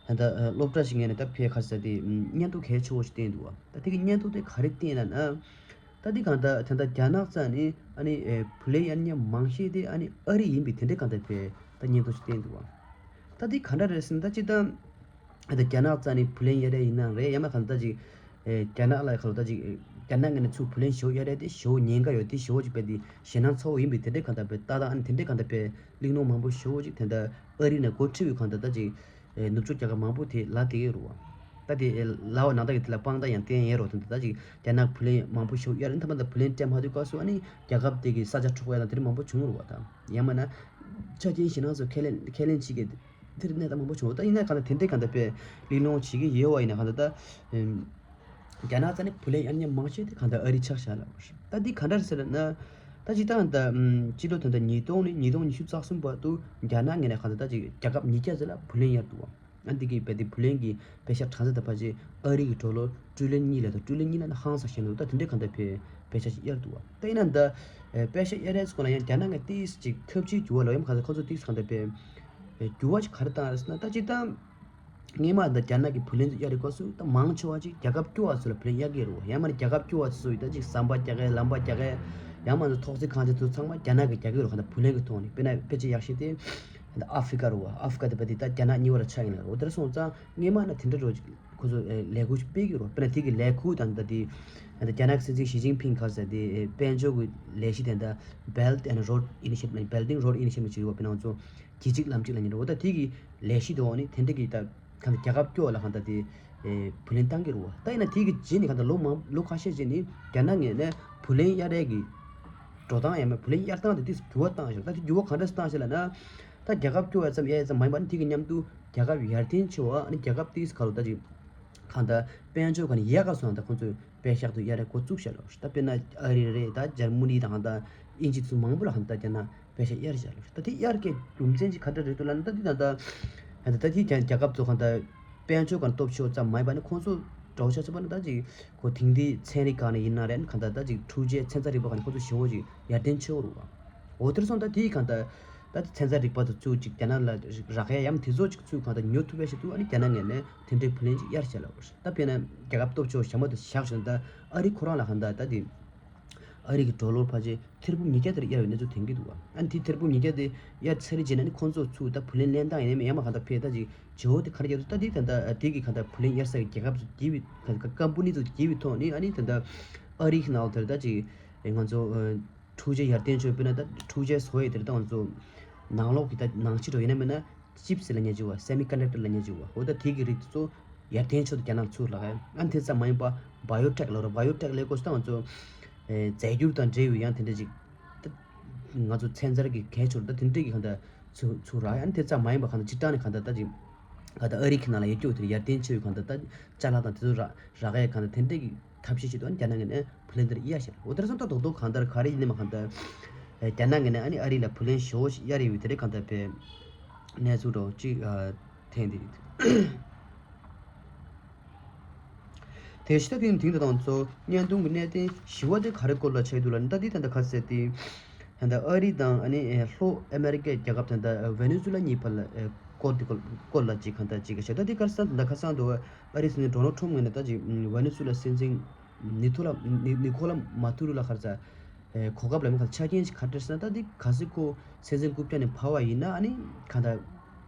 ད་ལྟ་སློབ་གྲྭ་ཞིག་ངེས་ནས་ད་ཕེ་ག་རེ་ཟེར་དེ་ཨམ། བརྙན་ཐུང་གལ་ཆེ་བོ་ཞིག་བསྟན་འདུག་བ། ད་དེ་གི་བརྙན་ཐུང་དེ་ག་རེ་བསྟན་ལབ་ན། ད་འདི་གང་ལྟར་ད་ལྟ་རྒྱ་ནག་རྩ་ནས་ཨ་ནི་ཨེ། བུ་ལོན་གཡར་མཁན་མང་ཤོས་དེ་ཨ་ནི་ཨ་རི་ཡིན་པའི་དེ་འདྲའི་གང་ལྟར་དཔེ་ད་བརྙན་ཐུང་ཞིག་བསྟན་འདུག་བ། ད་འདི་ག་འདྲ་རེད་ཟེར་ན་ད་སྤྱིར་བཏང་ད་ལྟ་རྒྱ་ནག་རྩ་ནས་བུ་ལོན་གཡར་ཡ་ཡིན་ནའང་རེད། ཡང་མ་གང་ལྟར་ཅིག་ཨེ། རྒྱ་ནག་ལ་གང་ལྟར་ཅིག་རྒྱ་ནག་ངོས་ནས་ཚུར་བུ་ལོན་ཞེ་པོ་གཡར་ཡ་དེ་ཞེ་པོ་ཉེན་ཁ་ཡོད་དེ་ཞེ་པོ་ཅིག་དཔེ་དེ་ཞེད་སྣང་ཚ་བོ་ཡིན་པའི་དེ་འདྲའི་གང་ལྟར་དཔེ་ལྟ་སྟངས་ཨ་ནི་དེ་འདྲའི་གང་ལྟར་དཔེ་གླེང་སློང་མང་པོ་ཞེ་པོ་ཅིག་དེ་འདྲ་ཨ་རི་ནས་འགོ་ཁྲིད་པའི་གང་ལྟར་ད་ཅིག་ཨེ། ནུབ་ཕྱོགས་རྒྱལ་ཁབ་མང་པོ་དེ་ལབ་བསྡད་ཡོད་རེད་བ། ད་དེ་ཨེ། ལབ་པ་ནང་ལྟར་གྱི་དེ་ལ་དཔང་རྟགས་ཡང་བསྟན་ཡོད་རེད་བ། དེ་འདྲ་ད་ཅིག་རྒྱ་ནག་བུ་ལོན་མང་པོ་ཞེ་པོ་གཡར་ཨ་ནི་མཐའ་མ་ད་བུ་ལོན་སྤྲད་མ་ཐུབ་སྐབས་སུ་ཨ་ནི་རྒྱལ་ཁབ་དེ་གི་ས་ཆ་འཕྲོག་ཡ་དང་དེ་འདྲ་མང་པོ་བྱུང་རེད་བ། ད་ཡང་མིན་ན་ཆ་རྐྱེན་ཞེད་སྣང་ཚོ་ཁས་ལེན་ཁས་ལེན་བྱེད་མཁན་དེ་འདྲ་གནས་སྟངས་མང་པོ་བྱུང་རེད། ད་ཡིན་ན་གང་ལྟར་དེ་འདྲའི་གང་ལྟར་དཔེ་གླེང་སློང་བྱེད་ཀྱི་ཡོད་པ་ཡིན་ན་གང་ལྟར་ད་ཨེམ། རྒྱ་ནག་རྩ་ནས་བུ་ལོན་གཡར་མཁན་མང་ཤོས་དེ་གང་ལྟར་ཨ་རི་ཆགས་བཞག་ལབ་པ་རེད། ད་འདི་ག་འདྲ་རེད་ཟེར་ན། ད་སྤྱིར་བཏང་ད་ཨམ། སྤྱི་ལོ་ད་ལྟ་ཉིས་སྟོང་ནས་ཉིས་སྟོང་ཉི་ཤུ་རྩ་གསུམ་བར་དུ་རྒྱ་ནག་ངོས་ནས་གང་ལྟར་ད་ཅིག་རྒྱལ་ཁབ་ཉིས་བརྒྱ་ཙམ་ལ་བུ་ལོན་གཡར་འདུག་བ། ཨ་འདི་གི་དཔེ་དེ་བུ་ལོན་གྱི་པེ་ཤག་གྲངས་ཚད་དང་ཕལ་ཆེར་ཨ་རི་གི་ཌོ་ལར་ཊི་རི་ལི་ཡན་གཉིས་ལ་དང་ཊི་རི་ལི་ཡན་གཉིས་ལ་ནི་ཧང་སང་ཞེ་ན་འདུག་ད་དེ་འདྲའི་གང་ལྟར་དཔེ་པེ་ཤག་ཅིག་གཡར་འདུག་བ། ད་ཡིན་ན་ད་ཨེ། པེ་ཤག་གཡར་ཡས་སྐོར་ལ་ཡང་རྒྱ་ནག་གི་ཏིས་ཅིག་ཐབས་ཇུས་འགྱུར་བ་ལ་ཡང་གང་ལྟར་ཁོ་ཚོ་ཏིས་གང་ལྟར་དཔེ་ཨེ། འགྱུར་བ་ཅིག་ག་རེ་བཏང་རེད་ཟེར་ན། ད་སྤྱིར་བཏང་སྔོན་མ་ད་རྒྱ་ནག་གི་བུ་ལོན་གཡར་རེས་སྐབས་སུ་ད་མང་ཆེ་བ་ཅིག་རྒྱལ་ཁབ་སྐྱོ་བ་ཚོ་ལ་བུ་ལོན་གཡར་གྱི་རེད་བ། ཡང་མིན་ན་རྒྱལ་ཁབ་སྐྱོ་བ་ཚོ་ཡི་ད་ཅིག་ཟམ་པ་རྒྱག་གི་ལམ་པ་རྒྱག་གི་ཡང་མིན་ན་ཐོག་བརྩེགས་ཁང་ཆེན་ཚོ་ཚང་མ་རྒྱ་ནག་གིས་རྒྱག་གི་རེད་བ། གང་ལྟར་བུ་ལོན་གྱི་ཐོག་ནས། དཔེར་ན་ཕལ་ཆེར་ཡག་ཤོས་དེ་ད་ཨ་ཧྥི་རི་ཀ་རེད་བ། ཨ་ཧྥི་རི་ཀ་དེ་བ་དེ་ད་རྒྱ་ནག་གཉིས་བར་ཆགས་ཡིན་ལ་རེད་བ། དེ་འདྲ་སོང་ཙང་སྔོན་མ་ན་དེ་འདྲ་རེད་བ། ཁོ་ཚོ་ཨེ། ལས་འགུལ་སྤེལ་གྱི་རེད་བ། དཔེར་ན་དེ་གི་ལས་འགུལ་དང་ད་དེ་ད་རྒྱ་ནག་སྲིད་འཛིན་ཞི་ཅིན་ཕིང་ག་རེ་ཟེར་དེ་ཨེ། དཔལ་འབྱོར་གྱི་ལས་གཞི་དེ་ད་Belt and Road Initiative ལབ། Belt and Road Initiative ཅིག་རེད་བ། དཔེར་ན་ང་ཚོ་གྱི་གཅིག་ལམ་གཅིག་ལབ་མཁན་རེད་བ། ད་དེ་གི་ལས་གཞི་དེ་འོག་ནས་དེ་འདྲ་གི་ད་གང་ལྟར་རྒྱལ་ཁབ་སྐྱོ་བ་ལ་གང་ལྟར་དེ་ཨེ། བུ་ལོན་བཏང་གི་རེད་བ། ད་ཡིན་ན་དེ་གི་རྗེས་ནས་གང་ལྟར་ལོ་མང་ལོ་ཁ་ཤས་རྗེས་ནས་རྒྱ་ནག་ངོས་ནས་བུ་ལོན་གཡར་ཡས་ཀྱི་འགྲོ་སྟངས་ཡང་མིན་བུ་ལོན་གཡར་སྟངས་དེ་ཏིས་འགྱུར་བ་བཏང་ཞིང་། ད་དེ་འགྱུར་བ་གང་འདྲ་བཏང་ཞིག་ལབ་ན། ད་རྒྱལ་ཁབ་སྐྱོ་བ་ཙམ་གཡར་ཙམ་མ་ཡིན་པ་ནི་དེ་གི་མཉམ་དུ་རྒྱལ་ཁབ་ཡར་ཐོན་ཆེ་བ་ཨ་ནི་རྒྱལ་ཁབ་ཏིས་ག་རུ་ད་ཅིག་གང་ལྟར་དཔལ་འབྱོར་ག་ནས་ཡག་ག་སོང་ད་ཁོང་ཚོས་པེ་ཤག་ཏུ་གཡར་ཡས་འགོ་བཙུགས་ཤག་ལབ། ད་དཔེར་ན་ཨ་རི་རེད། ད་འཇར་མ་ནི་དང་གང་ལྟར་དབྱིན་ཇི་ཚོ་མང་པོ་ལ་གང་ལྟར་རྒྱ་ནག་པེ་ཤག་གཡར་བཞག་ལ། ད་དེ་གཡར་གྱི་རྒྱུ་མཚན་ཅིག་ག་འདྲ་རེད་འདུག་ལབ་ན། ད་དེ་ད་ལྟ་ད་དེ་རྒྱ་རྒྱལ་ཁབ་ཚོ་གང་ལྟར་དཔལ་འབྱོར་གང་སྟོབས་ཆེ་བ་ཙམ་མ་ཡིན་པ་ནི་ཁོང་ཚོ་འདྲ་བོ་ཆ་ཚང་པ་ནི་ད་ཅིག་ཁོ་དེང་དུས་ཚན་རིག་སྒང་ནས་ཡིན་ན་རེད། གང་ལྟར་ད་ཅིག་འཕྲུལ་ཆས་ཚན་རྩལ་རིག་པ་གང་ནས་ཁོང་ཚོ་ཞེ་པོ་ཅིག་ཡར་ཐོན་ཆེ་བོ་རེད་བ། འོ་དེར་སོང་ད་དེའི་གང་ལྟར་ད་ཚན་རྩལ་རིག་པ་ཚོ་ཚུར་ཅིག་རྒྱ་ནག་ལ་རག་ཡ་ཡམ་དེ་ཚོ་ཅིག་ཚུར་གང་ལྟར་ཉོ་ཐུབ་པ་ཞིག་འདུག་ཨ་ནི་རྒྱ་ནག་ངོས་ནས་དེ་འདྲའི་བུ་ལོན་ཅིག་གཡར་བཞག་ལ། འོ་ད་དཔེར་ན་རྒྱལ་ཁབ་སྟོབས་ཆེ་བ་ཞྭ་མོ་དེ་བཞག་བཞག་ད་ཨ་རི་ཁོ་རང་ལ་གང་ལྟར་ད་དེ། ཨ་རི་གི་ཌོ་ལར་ཕལ་ཆེར་ཐེར་འབུམ་ཉིས་བརྒྱ་དེར་གཡར་བའི་གནས་ཚུལ་ཐོན་གྱི་འདུག་བ། ཨ་ནི་དེ་ཐེར་འབུམ་ཉིས་བརྒྱ་དེ་གཡར་ཚར་རྗེས་ན་ནི་ཁོང་ཚོ་ཚུར་ད་བུ་ལོན་ལེན་སྟངས་ཡིན་ནའི་ཡང་མ་གང་ལྟར་ཕེ་ད་ཅིག་བྱེད་འོ་དེ་ག་རེ་རྒྱག་འདུག་ད་དེ་ད་ལྟ་དེ་གི་གང་ལྟར་བུ་ལོན་གཡར་ས་གི་རྒྱལ་ཁབ་ཚོ་རྒྱས་པའི་ག་ཀམ་པ་ནི་ཚོ་རྒྱས་པའི་ཐོག་ནས་ཨ་ནི་ད་ལྟ་ཨ་རི་གི་ནང་ལ་དེར་ད་ཅིག་ང་ཚོ་འཕྲུལ་ཆས་ཡར་ཐོན་ཆོག་དཔེར་ན་ད་འཕྲུལ་ཆས་བཟོ་ཡས་དེར་ད་ང་ཚོ་ནང་ལོགས་ཀྱི་ད་ནང་ཆེ་འགྲོ་ཡིན་ན་མིན་ན། ཅིབ་སི་ལབ་མཁན་ཅིག་བ། སེ་མི་ཀོན་ཌག་ཊར་ལབ་མཁན་ཅིག་བ། འོ་ད་དེ་གི་རིགས་དེ་ཚོ་ཡར་ཐོན་ཆེད་དུ་རྒྱ་ནག་ཚུར་ལག་ཡ། ཨ་ནི་དེ་ཙམ་མ་ཡིན་པ་བྷའི་ཡོ་ཊེག་ལབ་ར། བྷའི་ཡོ་ཊེག་ལབ་སྐོར་སུ་ད་ང་ཚོ་ཨེ་རྫས་འགྱུར་དང་འབྲེལ་བའི་ཡང་དེ་འདྲ་ཅིག་ད་ང་ཚོ་ཚན་རྩལ་གྱི་གལ་ཆེ་རུ་ད་དེ་འདྲ་གི་གང་ལྟར་ཚུར་ཚུར་རག་ཡ། ཨ་ནི་དེ་ཙམ་མ་ཡིན་པ་གང་ལྟར་སྤྱིར་བཏང་ནས་གང་ལྟར་ད་ཅིག་གང་ལྟར་ཨ་རི་གི་ནང་ལ་ཡོད་རྒྱུ་དེ་ཡར་ཐོན་ཆེ་བའི་གང་ལྟར་ད་ཅ་ལག་དང་དེ་ཚོ་རག་རག་ཡ་གང་ལྟར་དེ་འདྲ་གི་ཐབས་ཤེས་བྱེད་དུ་ཨ་ནི་རྒྱ་ནག་ངོས་ནས་བུ་ལོན་དེར་གཡར་ཞེས། འོ་དེར་སོང་ད་རྡོག་རྡོག་གང་ལྟར་ག་རེ་ཡིན་ནའི་མ་གང་ལྟར་རྒྱ་ནག་ངོས་ནས་ཨ་ནི་ཨ་རི་ལ་བུ་ལོན་ཞེ་པོ་ཞིག་གཡར་ཡོད་དེ་རེད། གང་ལྟར་དཔེ་གནས་ཚུལ་འདྲ་བོ་ཅིག་ཐོན་དེ་རེད། དེ་ཕྱི་ད་དེ་དེང་དུ་དང་ཚོ་བརྙན་ཐུང་གི་གནད་དོན་ཞི་བ་དེ་ག་རེ་སྐོར་ལ་ཆགས་འདུག་ལ་ནི་ད་དེ་ད་ལྟ་ག་ཟེར་དེ། ད་ལྟ་ཨ་རི་དང་ཨ་ནི་ལྷོ་ཨ་མེ་རི་ཀའི་རྒྱལ་ཁབ་ད་ལྟ་ཝེ་ནེ་ཛུ་ལ་གཉིས་བར་ལ་སྐོར་དེ་སྐོར་ལ་ཅིག་གང་ལྟར་ཅིག་ག་ཤེས་ད་དེ་ག་རེ་ཟེར་ད་ལྟ་ཁ་སང་དུ་ཨ་རི་སྲིད་འཛིན་ཌོ་ནལ་ཊྲམ་ངོས་ནས་ད་ཅིག་ཝེ་ནེ་ཛུ་ལ་སྲིད་འཛིན་ནི་ཐོ་ལ་ནི་ནི་ཁོ་ལ་མ་ཏུ་རུ་ལ་ག་རེ་ཟེར་གོ་སྐབས་ལ་མི་ག་ཆ་རྐྱེན་ཞིག་ག་འདྲ་ཟེར་ན་ད་དེ་གལ་སྲིད་ཁོ་སྲིད་འཛིན་རྐུབ་བཀྱག་ནས་བབས་པ་ཡིན་ན་ཨ་ནི་གང་ལྟར།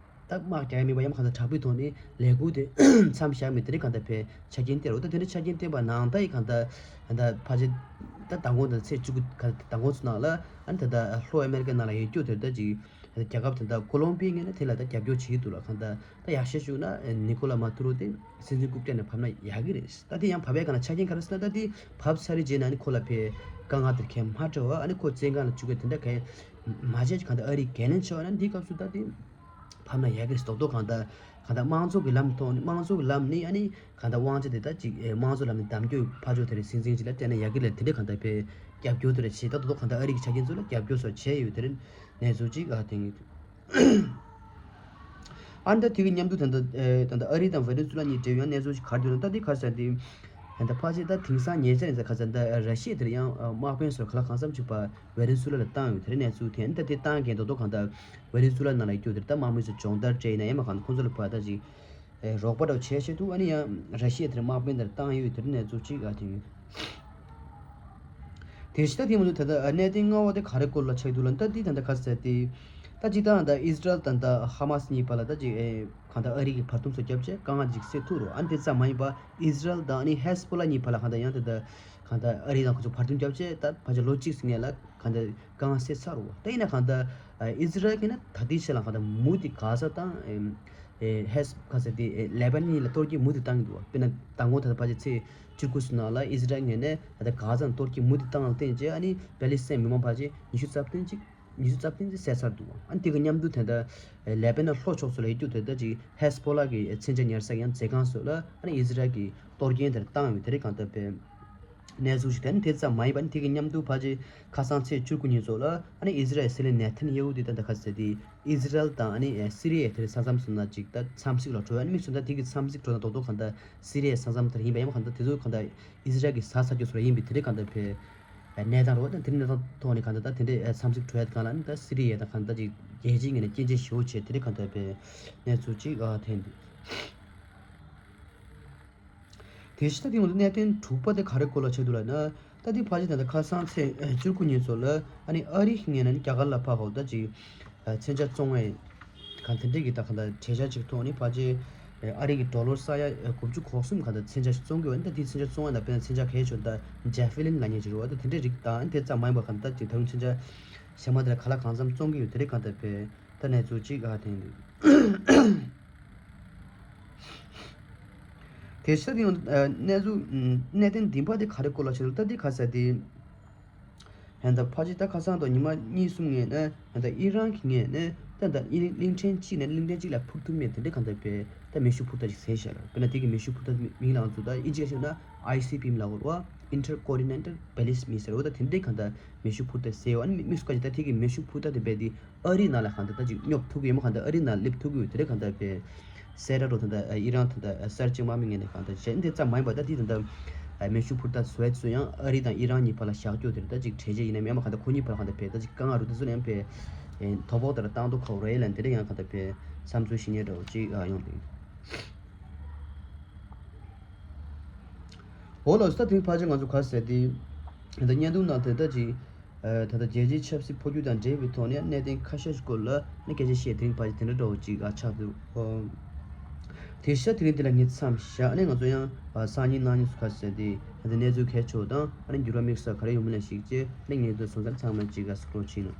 ད་དམག་རྒྱག་ཡ་མེད་པ་ཡང་གང་ལྟར་དྲག་པོའི་ཐོག་ནས་ལས་འགུལ་དེ་མཚམས་བཞག་མེད་དེ་རིང་གང་ལྟར་ཕེ་ཆ་རྐྱེན་བསྟན་རོགས། ད་དེ་འདྲ་ཆ་རྐྱེན་བསྟན་པ་ནང་ལྟར་ཡི་གང་ལྟར་ད་ཕལ་ཆེར་ད་མདང་དགོང་དང་ཚེས་བཅུ་དགུ་ག་མདང་དགོང་ཚོ་ནང་ལ་ཨ་ནི་ད་ལྟ་ལྷོ་ཨ་མེ་རི་ཀའི་ནང་ལ་ཡོད་རྒྱུ་དེ་ད་ཅིག་རྒྱལ་ཁབ་དེ་ད་ཀོ་ལོམ་པི་ཡའི་ངོས་ནས་དེ་ལ་ད་རྒྱབ་སྐྱོར་བྱེད་ཀྱི་འདུག་ལ། གང་ལྟར་ད་ཡག་ཤོས་བྱུང་ན་ནི་ཁོ་ལ་མ་ཏུ་རོ་དེ་སྲིད་འཛིན་རྐུབ་བཀྱག་ནས་བབས་ན་ཡག་གི་རེད། ད་དེ་ཡང་བབས་པའི་གང་ལ་ཆ་རྐྱེན་ག་རེ་ཟེར་ན་ད་དེ་བབས་ཚར་རྗེས་ན་ནི་ཁོ་ལ་ཕེ་དཀའ་ངལ་དེ་གས་མ་འཕྲད་པ་ཨ་ནི་ཁོ་བཙོན་ཁང་ལ་བཅུག་གི་དེ་འདྲ་གས་མ་བྱས་ཀྱི་གང་ལྟར་ཨ་རིས་འགན་ལེན་ཆེ་བ་ན་འདིའི་སྐབས་སུ་ད་དེ། ཕབ་ན་ཡག་གི་རེད། རྡོག་རྡོག་གང་ལྟར་གང་ལྟར་དམངས་གཙོ་གི་ལམ་ཐོག་ནས་དམངས་གཙོ་གི་ལམ་ནས་ཨ་ནི་གང་ལྟར་དབང་ཆ་དེ་ད་ཅིག་ཨེ་དམངས་གཙོ་ལམ་ནས་གདམ་རྒྱུ་ཕར་ཕྱོགས་དེ་རེད། སྲིད་འཛིན་ཅིག་ལ་སྤྲད་ན་ཡག་གི་རེད། དེ་འདྲས་གང་ལྟར་དཔེ་རྒྱབ་སྐྱོར་དེ་རེད་བྱེད། ད་རྡོག་རྡོག་གང་ལྟར་ཨ་རི་གི་ཆ་རྐྱེན་ཚོ་ལ་རྒྱབ་སྐྱོར་སོགས་བྱས་ཡོད། དེ་རེད་གནས་ཚུལ་ཅིག་ཨ་དེང་། ཨ་ནི་ད་དེ་གི་མཉམ་དུ་ད་ལྟ་ཨེ་ད་ལྟ་ཨ་རི་དང་ཝེ་ནེ་ཛུ་ལ་གཉིས་འབྲེལ་ཡོད་གནས་ཚུལ་ཞིག་ག་རེ་འདུག་ན། ད་དེ་ག་ཟེར་དེ་ད་ལྟ་ཕལ་ཆེར་ད་དེང་སང་ཉེ་ཆར་ཡིན་ས་ག་ཟེར་ད་ར་ཤི་ཡ་དེར་ཡང་དམག་དཔོན་ཚོར་ག་ལ་གང་འཚམ་ཅིག་ཕར་ཝེ་ནེ་ཛུ་ལ་ལ་བཏང་ཡོད་དེ་རེད། གནས་ཚུལ་དེ་ཨ་ནི་ད་དེ་བཏང་མཁན་རྡོག་རྡོག་གང་ལྟར་ཝེ་ནེ་ཛུ་ལ་ནང་ལ་ཡོད་དེ་ད་དམག་མི་ཚོ་སྦྱོང་བརྡར་སྤྲད་ཡིན་ན་ཡང་མ་གང་ཁོང་ཚོ་ལ་ཕར་ད་ཅིག་ཨེ་རོགས་པ་འདྲ་བོ་བྱས་བྱས་འདུག་ཨ་ནི་ཡང་ར་ཤི་ཡ་དེར་དམག་དཔོན་དེར་བཏང་ཡོད་དེ་རེད། གནས་ཚུལ་ཅིག་ཨ་དེ་ཡོད། དེ་བཞིན་ད་དེ་མ་གཏོགས་ད་ལྟ་གནད་དོན་ལྔ་པ་དེ་ག་རེ་སྐོར་ལ་ཆགས་འདུག་ལབ་ན། ད་འདི་ད་ལྟ་ག་ཟེར་ཏེ། ད་སྤྱིར་བཏང་ད་ཨིས་རལ་དང་ད་ཧ་མ་སི་གཉིས་བར་ལ་ད་ཅིག་ཨེ་གང་ལྟར་ཨ་རི་གིས་བར་འདུམ་སོགས་བརྒྱབ་བྱས་དཀའ་ངལ་ཅིག་སེལ་ཐུབ་རོགས། ཨ་ནི་དེ་ཙམ་མ་ཡིན་པ་ཨིས་རལ་དང་ཨ་ནི་ཧེ་སི་བྷོ་ལ་གཉིས་བར་ལ་གང་ལྟར་ཡང་ད་ལྟ་གང་ལྟར་ཨ་རི་དང་ཁོ་ཚོ་བར་འདུམ་བརྒྱབ་བྱས་ད་ཕལ་ཆེར་ལོ་གཅིག་ཙམ་སྔོན་ལ་གང་ལྟར་དཀའ་ངལ་སེལ་ཚར་རོགས། ད་ཡིན་ན་གང་ལྟར་ཨིས་རལ་གྱིས་ན་ད་ལྟའི་ཆ་ལ་གང་ལྟར་མུ་མཐུད་གྷ་ཟ་དང་ཨེ་ཧེ་སི་ག་ཟེར་ཏེ་ལེ་པ་ནན་གཉིས་ལ་གཏོར་སྐྱོན་མུ་མཐུད་བཏང་གི་འདུག་དཔེར་ན་མདང་དགོང་ད་ལྟ་ཕལ་ཆེར་ཚེས་བཅུ་དགུ་ཚོ་ནང་ལ་ཨིས་རལ་ངོས་ནས་ད་ལྟ་གྷ་ཟ་ནང་གཏོར་སྐྱོན་མུ་མཐུད་བཏང་བ་བརྟེན་བྱས་ཨ་ནི་པེ་ལི་སི་ཐན་མི་མང་ཕལ་ཆེར་ཉི་ཤུ་རྩ་བདུན་ཅིག་ཉི་ཤུ་རྩ་བདུན་ཅིག་བསད་ཚར་འདུག་ཨ་ནི་དེ་གི་མཉམ་དུ་དེ་འདྲ་ལེ་པ་ནན་ལྷོ་ཕྱོགས་སུ་ལ་ཡོད་རྒྱུ་དེ་ད་ཅིག་ཧེ་སི་བྷོ་ལ་གི་མཚོན་ཆ་ཉར་ས་ཡང་མཛོད་ཁང་སོགས་ལ་ཨ་ནི་ཨིས་རལ་གྱིས་གཏོར་སྐྱོན་དེ་བཏང་བའི་དེ་རིང་གང་ལྟར་པའི་གནས་ཚུལ་ཞིག་དེ་ནི་དེ་ཙམ་མ་ཡིན་པ་ནི་དེ་གི་མཉམ་དུ་ཕལ་ཆེར་ཁ་སང་ཚེས་བཅུ་དགུ་ཉིན་སོགས་ལ་ཨ་ནི་ཨིས་རལ་སྲིད་བློན་ནེ་ཐན་ཡ་ཧུ་དེ་ད་ལྟ་ག་ཟེར་ཏེ་ཨིས་རལ་དང་ཨ་ནི་སི་རི་ཡའི་དེར་ས་མཚམས་སུ་ན་ཅིག་ད་འཚམས་གཟིགས་ལ་འགྲོ་ཡ་ནི་དམིགས་སུ་ད་དེ་གི་འཚམས་གཟིགས་འགྲོ་ན་རྡོག་རྡོག་གང་ལྟར་སི་རི་ཡའི་ས་མཚམས་དེར་ཡིན་པ་ཡང་གང་ལྟར་དེ་ཚོ་གང་ལྟར་ཨིས་རལ་གྱི་ས་ས་ཆ་སོགས་ལ་ཡིན་པའི་དེ་རིང་གང་ལྟར་པའི་གནས་སྟངས་རེད་བ། ད་དེ་རིང་གནས་སྟངས་ཐོག་ནས་གང་ལྟར་ད་དེ་འདྲའི་འཚམས་གཟིགས་འགྲོ་ཡ་གང་ལ་ནི་ད་སི་རི་ཡ་དང་གང་ལྟར་ཅིག་རྒྱལ་སྤྱིའི་ངོས་ནས་སྐྱོན་ཆ་ཞེ་པོ་བྱས་དེ་རིང་གང་ལྟར་པའི་གནས་ཚུལ་ཅིག་ཨ་ཐོན་འདུག་དེ་བཞིན་ད་དེ་ངོས་གནད་དོན་དྲུག་པ་དེ་ག་རེ་སྐོར་ལ་ཆགས་འདུག་ལབ་ན། ད་དེ་ཕལ་ཆེར་ད་ལྟ་ཁ་སང་ཚེས་བཅུ་དགུ་ཉིན་སོགས་ལ་ཨ་ནི་ཨ་རི་ངོས་ནས་རྒྱ་གར་ལ་ཕར་ཧོ་ད་ཅིག་མཚོན་ཆ་བཙོང་བའི་གང་དེ་འདྲས་ཀྱི་ད་གང་ལྟར་གྲོས་འཆར་ཅིག་ཐོག་ནས་ཕལ་ཆེར་ཨ་རི་གི་ཌོ་ལར་ས་ཡ་དགུ་བཅུ་གོ་གསུམ་གང་ལྟར་མཚོན་ཆ་ཞིག་བཙོང་གི་ཡོད། ད་དེ་མཚོན་ཆ་བཙོང་བ་ད་དཔེར་ན་མཚོན་ཆ་གལ་ཆེ་ཤོས་ད་ཇེ་ཕི་ལིན་ལབ་མཁན་ཅིག་རེད་བ། ད་དེ་འདྲས་རིགས་དང་དེ་ཙམ་མ་ཡིན་པ་གང་ལྟར་ཅིག་ད་རུང་མཚོན་ཆ་གཞན་མ་དེ་ལ་ག་ལ་གང་འཚམ་བཙོང་གི་ཡོད། དེ་རིགས་གང་ལྟར་པའི་ད་གནས་ཚུལ་ཅིག་ཨ་ཐོན་འདུག་དེ་ཤ་དེ་ཡང་གནས་ཚུལ་གནད་དོན་བདུན་པ་དེ་ག་རེ་སྐོར་ལ་ཆགས་འདུག་ད་དེ་ག་ས་དེ་ཧན་ད་ཕ་ཅི་ད་ཁ་སང་དང་ཉི་མ་གཉིས་གསུམ་ངས་ནས་ཧན་ད་ཨི་རན་གྱི་ངས་ནས་ད་ད་གླིང་ཕྲན་གཅིག་ནས་གླིང་ཕྲན་གཅིག་ལ་འཕུར་ཐུབ་མེད་དེ་འདྲ་གང་ལྟར་པའི་ད་མེ་ཤུགས་འཕུར་མདའ་ཞིག་བཟས་ཤག་ལ། དཔེར་ན་དེ་གི་མེ་ཤུགས་འཕུར་མདའ་མིང་ལ་ང་ཚོ་ད་ཨིན་ཇི་ལ་ཤོད་ན་ཨའི་སི་བི་ལབ་དགོས་རེད་བ། Intercontinental Ballistic Missile འོ་ད་དེ་འདྲའི་གང་ལྟར་མེ་ཤུགས་འཕུར་མདའ་ཟེར་ཡོད། ཨ་ནི་མི་སུ་ཀ་ཅིག་ད་དེ་གི་མེ་ཤུགས་འཕུར་མདའ་དེ་རྦད་དེ་ཨ་རི་ནང་ལ་གང་ལྟར་ད་ཅིག་སྙོབ་ཐུབ་ཀྱི་ཡོད་མ་གང་ལྟར་ཨ་རི་ནང་སླེབས་ཐུབ་ཀྱི་ཡོད། དེ་འདྲ་གང་ལྟར་པའི་སེ་ར་རོ་ད་ལྟ་ཨི་རན་ད་ལྟ་གསར་བརྗེ་དམག་མི་ངོས་ནས་གང་ལྟར་བྱས་འདི་ཙམ་མ་ཡིན་པ་ད་དེ་ད་ལྟ་མེ་ཤུགས་འཕུར་མདའ་བཟོ་ཡ་ཚོ་ཡང་ཨ་རི་དང་ཨི་རན་གཉིས་བར་ལ་བཞག་རྒྱུ་དེ་ད་ཅིག་གྲོས་འཆར་ཡིན་ནམ་ཡང་མ་གང་ལྟར་ཁོ་གཉིས་བར་གང་ལྟར་པའི་ད་ཅིག་དཀའ་ངལ་རུ་དེ་ཚོ་ཡང་པའི་དོ་ཕོག་ལྟར་བཏང་དུ་ཁོ་རེ་ལ་འདི་འདྲ་ཡང་གང་ལྟར་པའི་བསམ་ཚུལ་ཞིག་ཉེ་འདྲ་བོ་ཅིག་ཡོང་འདུག་འོ་ལགས་སོ། ད་དེ་ཕལ་ཆེར་ང་ཚོ་ག་ཟེར་དེ་ད་བརྙན་ཐུང་ནང་དེ་ལྟ་ཅིག་ད་ལྟ་རྒྱལ་སྤྱིའི་ཆབ་སྲིད་འཕོ་འགྱུར་དང་འབྲེལ་བའི་ཐོག་ནས་གནད་དོན་ཁ་ཤས་ཤིག་སྐོར་ལ་ནི་སྐད་ཆ་བཤད་དེ་རིང་ཕལ་ཆེར་དེ་འདྲ་འདྲ་བོ་ཅིག་ཨ་ཆགས་འདུག་དེ་ཤ་དེ་རིང་འདི་ལ་ངས་མཚམས་བཞག་ནས་ང་ཚོ་ཡང་སང་ཉིན་གནངས་ཉིན་སུ་ག་ཟེར་དེ་ད་ལྟ་གནས་ཚུལ་གལ་ཆེ་བ་དང་ཨ་ནི་འགྱུར་བ་དམིགས་བསལ་ག་རེ་ཡོང་མིན་ལ་གཞིགས་རྗེས་ནི་ངས་འདི་སོང་ཙང་ཚང་མ་ཅིག་ཨ་སྐྲོ་ཕྱིན་ནོ།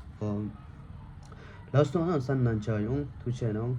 ལགས་སོ། ཨ་ནི་ས་ནང་ཆ་ཡོང་ཐུགས་ཆེ་གནང་།